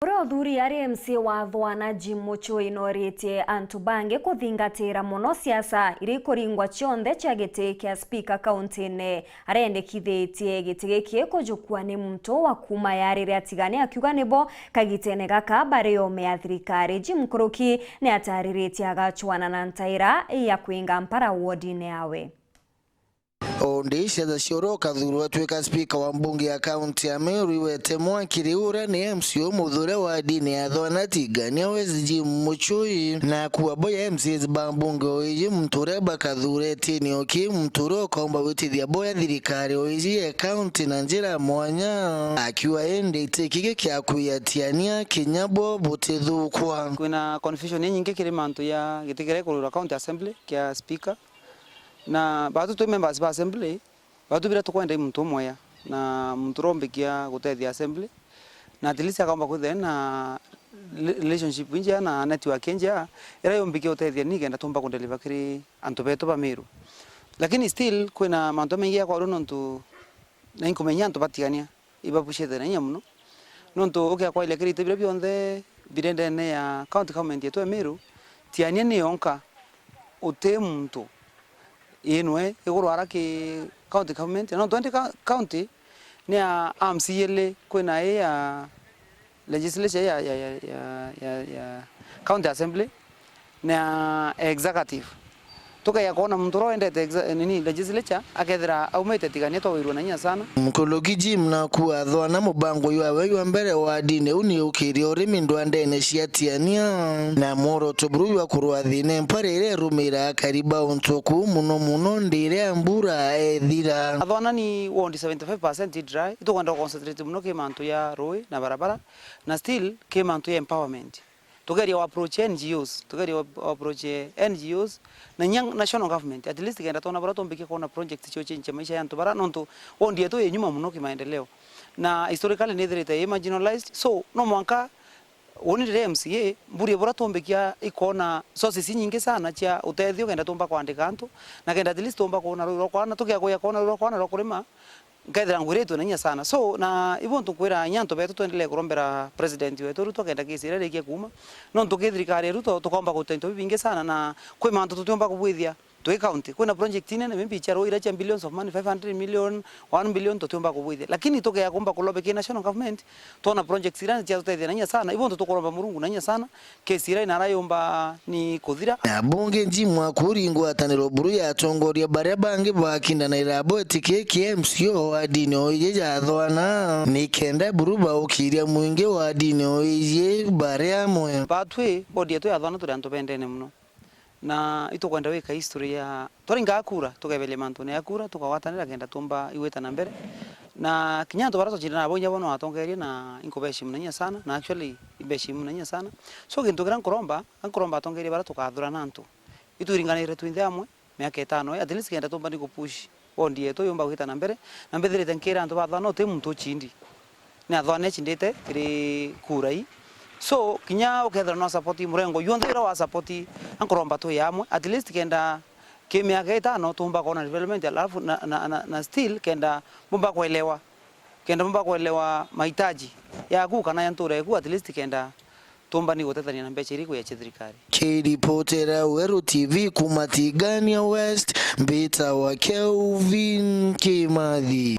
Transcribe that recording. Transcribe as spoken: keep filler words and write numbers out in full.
Uria uthuri ari M C A wa Thwana Jim Muchui noritie antu bangi kuthingatira mono siasa iria ikuringwa cionthe cia giti kia spika kaunti-ini. Arendekithitie giti giki kujukua ni muntu wa kuuma yarire atigani, akiuga nibo kagitene gaka bari ome ya thirikari. Jim Nkuruki ni atariritie agacwana na ntaira ya kwinga mpara wodine yawe. Undi ciatha cia uria ukathurwa atwika spika wa mbunge ya kaunti ya Meru iwete mwaki riu uria ni M C A umuthure wa dini ya Thwana Tigania West Jim Muchui, na akuuga bo ya M C As ba mbunge o iji muntu uria bakathuretie ni oki muntu uria ukaumba gwitithia bo ya thirikari o iji ya kaunti na njira ya mwanya, akiuga indi giti giki kia kwiyatiania kinya bo butithukwa. Kwina confusion inyingi kiri mantu ya giti kiria ikururwa county assembly kia spika. Na batu twi members ba assembly, batu bira tukwenda i muntu umwe ya, na muntu urombikia gutethia assembly, na at least akaumba kwithira na rela-, relationship injea na network injea, ira yumbikia gutethia ni kenda tumba kudeliver kiri antu betu ba Meru. Lakini still, kwina mantu maingi ya kwaria nontu na inkumenya antu batigania. Ibabucite na inya mono. Nontu ukia kwaria kiri iti biria bionthe biri ndene ya county government yetu ya Meru, Tigania ni yonka uti muntu inwe iguru ara ki county government. Nontu indi ka-, county ni ya arms iili, kwina ii ya legislature ya, ya, ya, ya, ya, ya county assembly na executive. Tukeya kwona muntu uria wendete exa-, nini, legislature, akethira aumite Tigania, twawirua na inya sana. Mukuluki Jim nakuuga athwana mubango jwawe jwa mbere wa dini u ni ukiria urimi ndwandene cia Tigania, na mworoto buru jwa kurwa thina mpara iria irumira akari ba untu kuu, muno muno ndi iria mbura ethira. Athwana ni ward seventy-five percent i dry, itukwenda guconcentrate muno ki mantu ya rui na barabara, na still ki mantu ya empowerment. Tugeria wa approach N G Os, tugeria wa, wa approach N G Os, na inya national government, at least kenda twona bara tumbikie kwona project cio change maisha ya antu bara, nontu ward yetu i nyuma muno kimaendeleo. Na historically ni ithirite i marginalized, so no mwanka uni riria M C A, mburie bura tumbikia ikona sources inyingi sana cia utethio kenda tumba kwandika antu, na kenda at least tumba kwona rui rwa kwana, tukia kuya kwona rui rwa kwana rwa kurima, nkethira ngwiritwe na inya sana. So, na ibu ntukwira inya antu betu twendelee kurombera president wetu Ruto kenda kesi iria irikie kuuma. Nontu ki thirikari ya Ruto tukomba kuruta into bibingi sana, na kwi mantu tutiumba kubwithia twi county. Kwina project inene, maybe cia ruu iria cia billions of money, five hundred million, one billion, tutiumba kubwithia. Lakini tukea kumba kulobe ki national government, twona projects iria cia tutethia na inya sana. Ibu ntu tukuromba Murungu na inya sana, kesi iria inara yumba ni kuthira. Na bunge Jim akuri ngwataniro buru ya atongoria baria bangi bakindanaira bo eti ki M C A wa dini o iji ja Thwana, ni kenda buru baukiria mwingi wa dini o iji bari amwe. Batwi bodi yetu ya Thwana turi antu bendene muno. Na itukwenda wika history ya, twaringaga kura, tukeberia mantune ya kura, tukagwatanira kenda tumba igwita na mbere. Na kinya antu baria twacindana nabo inya bo no atongerie na inkubeshimu na inya sana, na actually imbeshimu na inya sana. So gintu kiria nkuromba, nkuromba atongerie baria tukathurana antu. Itwiringanire twinthe amwe, miaka itano, at least kenda tumba ni kupush ward yetu yumba gwita na mbere, na mbithirite nkira antu ba Thwana uti muntu uchindi. Ni Athwana ecindite kiri kura ii. So, kinya ukethira no support murengo yonthe ira wa support, ankuromba twi amwe, at least kenda ki miaka itano tumba kwona development, alafu na, na, na, na still kenda mbumba kuelewa, kenda mbumba kuelewa mahitaji yaku kana ya ntura yaku, at least kenda tumbani gutethania na mbeca iria ikwia cia thirikari. Kiripotera Weru T V kuma Tigania West, mbitawa Kelvin Kimathi.